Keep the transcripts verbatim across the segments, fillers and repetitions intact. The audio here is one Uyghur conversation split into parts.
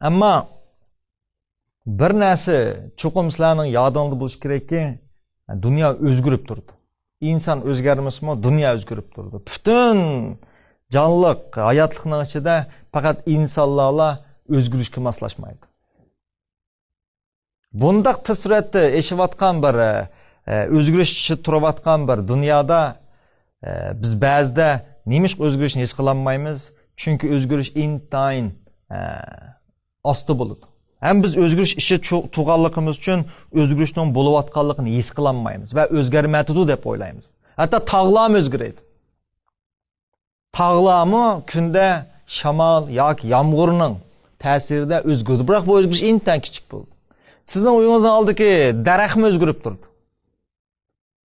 ئەمما بىر نەرسە چوقۇم سىلەرنىڭ يادىڭلاردا بولۇشى كېرەككى، دۇنيا ئۆزگىرىپ تۇرىدۇ. ئىنسان ئۆزگەرمىسىمۇ، دۇنيا ئۆزگىرىپ تۇرىدۇ. پۈتۈن جانلىق، ھاياتلىقنىڭ ئىچىدە پەقەت ئىنسانلارلا ئۆزگىرىشكە ماسلاشمايدۇ. بۇنداق تېز سۈرئەتتە ئېشىۋاتقان بىر، ئە، ئە، ئۆزگىرىش ئىچىدە تۇرۇۋاتقان بىر دۇنيادا، ئە، بىز بەزىدە نېمىشقا ئۆزگىرىشنى ھېس قىلالمايمىز؟ چۈنكى ئۆزگىرىش ئىنتايىن، ئە، ئاستا بولىدۇ. ھەم بىز ئۆزگىرىش ئىچىدە چۇ-، تۇرغانلىقىمىز ئۈچۈن ئۆزگىرىشنىڭ بولۇۋاتقانلىقىنى ھېس قىلالمايمىز ۋە ئۆزگەرمەيدۇ دەپ ئويلايمىز. ھەتتا تاغلارمۇ ئۆزگىرىدۇ. تاغلارمۇ كۈندە شامال ياكى يامغۇرنىڭ تەسىرىدە ئۆزگىرىدۇ. بىراق بۇ ئۆزگىرىش ئىنتايىن كىچىك بولىدۇ. سىزنىڭ ئۆيىڭىزنىڭ ئالدىدىكى دەرەخمۇ ئۆزگىرىپ تۇرىدۇ.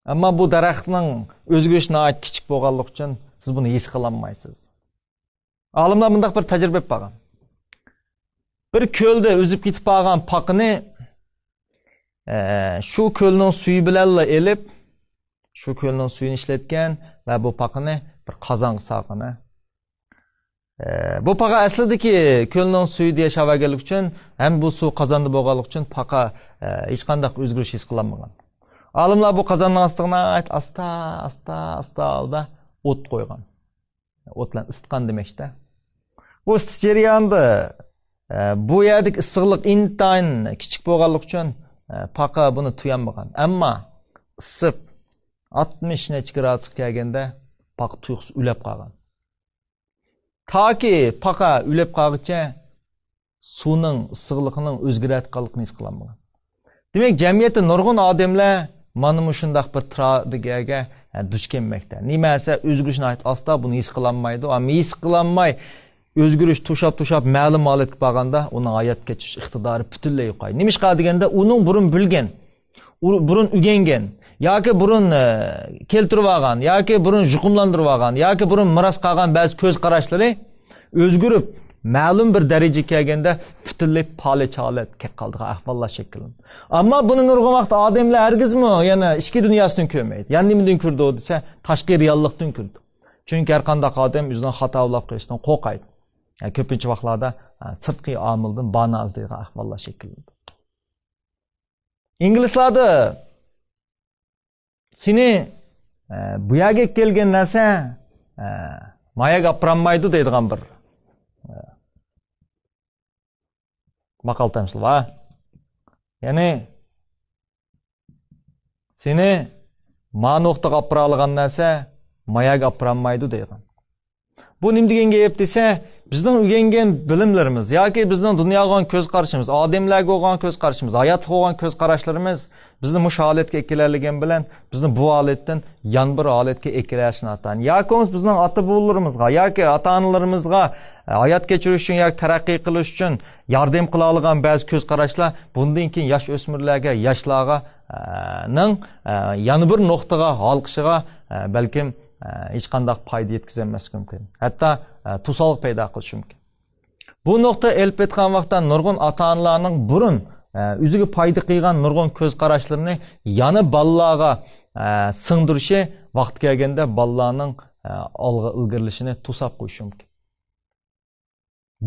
ئەمما بۇ دەرەخنىڭ ئۆزگىرىشى ناھايىتى كىچىك بولغانلىقى ئۈچۈن سىز بۇنى ھېس قىلالمايسىز. ئالىملار مۇنداق بىر تەجرىبە ئېلىپ بارغان. بىر كۆلدە ئۈزۈپ كېتىپ قالغان پاقىنى، ئە، شۇ كۆلنىڭ سۈيى بىلەنلا ئېلىپ، شۇ كۆلنىڭ سۈيىنى ئىشلەتكەن ۋە بۇ پاقىنى بىر قازانغا سالغان. ئە، بۇ پاقا ئەسلىدىكى كۆلنىڭ سۈيىدە ياشاۋەرگەنلىكى ئۈچۈن ھەم بۇ سۇ قازاندا بولغانلىقى ئۈچۈن پاقا، ئە، ھېچقانداق ئۆزگىرىش ھېس قىلالمىغان. ئالىملار بۇ قازاننىڭ ئاستىغا ناھايىتى ئاستا، ئاستا، ئاستا ھالدا ئوت قويغان. ئوت بىلەن ئىسسىتقان دېمەكچىدە. بۇ ئىسسىتىش جەريانىدا، ئە، بۇ يەردىكى ئىسسىقلىق ئىنتايىن كىچىك بولغانلىقى ئۈچۈن، ئە، پاقا بۇنى تۇيالمىغان. ئەمما ئىسسىپ، ئاتمىش نەچچە گرادۇسقا كەلگەندە پاقا تۇيۇقسىز ئۆلۈپ قالغان. تاكى پاقا ئۆلۈپ قالغۇچە سۇنىڭ ئىسسىقلىقىنىڭ ئۆزگىرەتقانلىقىنى ھېس قىلالمىغان. دېمەك، جەمئىيەتتە نۇرغۇن ئادەملەر مانا مۇشۇنداق بىر تراگېدىيەگە، ھە، دۇچ كەلمەكتە. نېمە دېسە، ئۆزگىرىش ناھايىتى ئاستا، بۇنى ھېس قىلالمايدۇ. ئەمما ھېس قىلالماي، ئۆزگىرىش توشاپ-توشاپ مەلۇم ھالەتكە بارغاندا، ئۇنىڭ ھايات كەچۈرۈش ئىقتىدارى پۈتۈنلەي يوقايدۇ. نېمىشقا دېگەندە، ئۇنىڭ بۇرۇن بىلگەن، ئۇ-، بۇرۇن ئۆگەنگەن ياكى بۇرۇن، ئە، كەلتۈرۈۋالغان ياكى بۇرۇن يۇقۇملاندۇرۇۋالغان ياكى بۇرۇن مىراس قالغان بەزى كۆز قاراشلىرى ئۆزگىرىپ، مەلۇم بىر دەرىجىگە كەلگەندە پۈتۈنلەي پالەچ ھالەتكە كېلىپ قالىدىغان ئەھۋاللار شەكىللىنىدۇ. ئەمما بۇنى نۇرغۇن ۋاقىتتا ئادەملەر ھەرگىزمۇ يەنە ئىچكى دۇنياسىدىن كۆرمەيدۇ. يەنە نېمىدىن كۆرىدۇ دېسە، تاشقى رېئاللىقتىن كۆرىدۇ. چۈنكى ھەر قانداق ئادەم ئۆزىنىڭ خاتا بولۇپ قېلىشىدىن قورقايدۇ. يەنى كۆپىنچە ۋاقىتلاردا، ھە، سىرتقى ئامىلدىن بانازا دەيدىغان ئەھۋاللار شەكىللىنىدۇ. ئىنگلىزلاردا سېنى، ئە، بۇ يەرگە كەلگەن نەرسە، ئە، ما يەرگە ئاپىرالمايدۇ دەيدىغان بىر، ئە، ماقال تەمسىل بار. يەنى، سېنى ما نۇقتىغا ئاپىرالىغان نەرسە ما يەرگە ئاپىرالمايدۇ دەيدىغان. بۇ نېمە دېگەن گەپ دېسە، بىزنىڭ ئۆگەنگەن بىلىملىرىمىز ياكى بىزنىڭ دۇنياغا بولغان كۆز قارىشىمىز، ئادەملەرگە بولغان كۆز قارىشىمىز، ھاياتقا بولغان كۆز قاراشلىرىمىز بىزنى مۇشۇ ھالەتكە ئەكېلەلىگەن بىلەن، بىزنى بۇ ھالەتتىن يەنە بىر ھالەتكە ئەكېلىشى ناتايىن. ياكى بولمىسا بىزنىڭ ئاتا-بوۋىلىرىمىزغا ياكى ئاتا-ئانىلىرىمىزغا، ئە، ھايات كەچۈرۈش ئۈچۈن ياكى تەرەققىي قىلىش ئۈچۈن ياردەم قىلالىغان بەزى كۆز قاراشلار بۇندىن كېيىن ياش ئۆسمۈرلەرگە، ياشلارغا، ئە، نىڭ، ئە، يەنە بىر نۇقتىغا ھالقىشىغا، ئە، بەلكىم، ئە، ھېچقانداق پايدا يەتكۈزەلمەسلىكى مۇمكىن. ھەتتا، ئە، توسالغۇ پەيدا قىلىشى مۇمكىن. بۇ نۇقتا ئېلىپ ئېيتقان ۋاقىتتا نۇرغۇن ئاتا-ئانىلارنىڭ بۇرۇن، ئە، ئۆزىگە پايدا قىلغان نۇرغۇن كۆز قاراشلىرىنى يەنە بالىلارغا، ئە، سىڭدۈرۈشى ۋاقتى كەلگەندە بالىلارنىڭ، ئە، ئالغا ئىلگىرىلىشىنى توساپ قويۇشى مۇمكىن.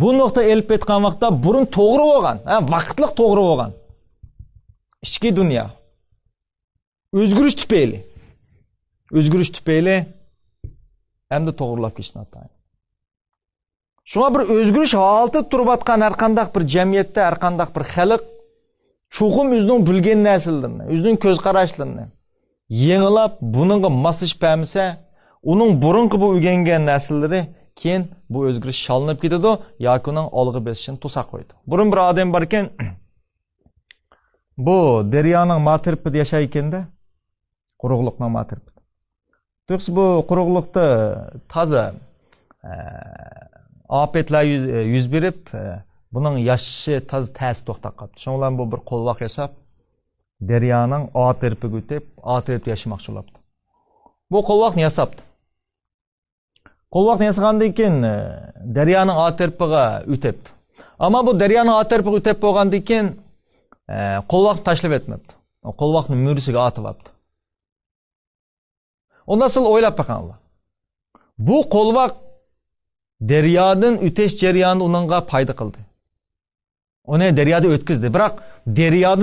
بۇ نۇقتا ئېلىپ ئېيتقان ۋاقىتتا بۇرۇن توغرا بولغان، ھە، ۋاقىتلىق توغرا بولغان ئىچكى دۇنيا ئۆزگىرىش تۈپەيلى، ئۆزگىرىش تۈپەيلى ئەمدى توغرىلاپ كېتىشى ناتايىن. شۇڭا بىر ئۆزگىرىش ھالىتىدە تۇرۇۋاتقان ھەر قانداق بىر جەمئىيەتتە، ھەر قانداق بىر خەلق چوقۇم ئۆزىنىڭ بىلگەن نەرسىلىرىنى، ئۆزىنىڭ كۆز قاراشلىرىنى يېڭىلاپ، بۇنىڭغا ماسلىشىپ بەرمىسە، ئۇنىڭ بۇرۇنقى بۇ ئۆگەنگەن نەرسىلىرى كېيىن بۇ ئۆزگىرىش شاللىنىپ كېتىدۇ ياكى ئۇنىڭ ئالغا بېسىشىنى توساپ قويىدۇ. بۇرۇن بىر ئادەم باركەن، بۇ دەريانىڭ ما تەرىپىدە ياشايدىكەن-دە، قۇرۇقلۇقنىڭ ما تەرىپىدە. تۇيۇقسىز بۇ قۇرۇقلۇقتا تازا، ئە، ئاپەتلەر يۈز، يۈز بېرىپ، ئە، بۇنىڭ ياشىشى تازا تەستە توختاپ قاپتۇ. شۇنىڭ بىلەن بۇ بىر قولۋاق ياساپ، دەريانىڭ ئا تەرىپىگە ئۆتۈپ، ئا تەرەپتە ياشىماقچى بولاپتۇ. بۇ قولۋاقنى ياساپتۇ. قولۋاقنى ياسىغاندىن كېيىن، ئە، دەريانىڭ ئا تەرىپىگە ئۆتەپتۇ. ئەمما بۇ دەريانىڭ ئا تەرىپىگە ئۆتەپ بولغاندىن كېيىن، ئە، قولۋاقنى تاشلىۋەتمەپتۇ. قولۋاقنى مۈرىسىگە ئاتىۋاپتۇ. ئۇنداق سىلەر ئويلاپ بېقىڭلار. بۇ قولۋاق دەريادىن ئۆتۈش جەريانىدا ئۇنىڭغا پايدا قىلدى. ئۇنى دەريادا ئۆتكۈزدى. بىراق دەريادىن